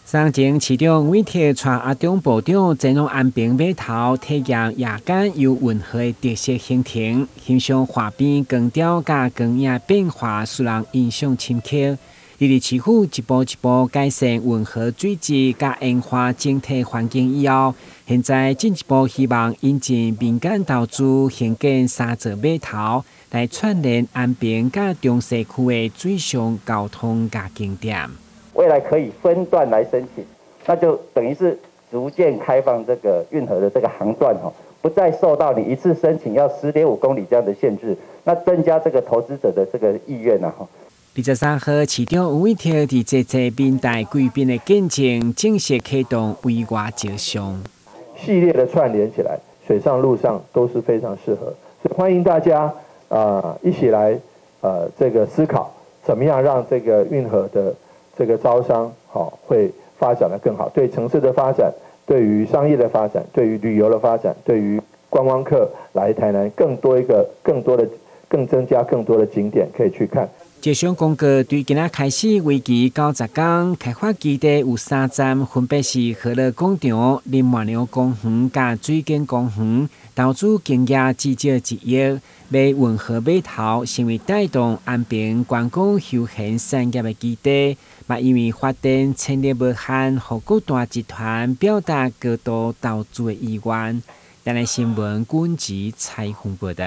三前市長委託蔡阿中部長前往安平碼頭體驗夜間遊運河的特色行程，欣賞河邊光雕佮光影變化，使人印象深刻。佇咧市府一步一步改善運河水質佮優化整體環境以後，現在進一步希望引進民間投資興建三座碼頭，來串聯安平佮中西區的水上交通佮景點。未來可以分段來申請，那就等於是逐漸開放這個運河的這個航段，不再受到你一次申請要10.5公里這樣的限制，那增加這個投資者的這個意願啊。23號，市長黃偉哲佇這座明代貴賓的見證，正式啟動對外招商。系列的串聯起來，水上、陸上都是非常適合，所以歡迎大家一起來這個思考，怎麼樣讓這個運河的這個招商好會發展得更好，對城市的發展，對於商業的發展，對於旅遊的發展，對於觀光客來台南更多一個更多的更增加更多的景點可以去看。招商公告對今仔開始為期90天，開發基地有三站，分別是河樂廣場、林默娘公園佮水景公園，投資金額至少1億，欲運河碼頭成為帶動安平觀光休閒產業的基地。嘛，因為發電潛力無限，予各大集團表達高度投資的意願。台南新聞軍籍採訪報道。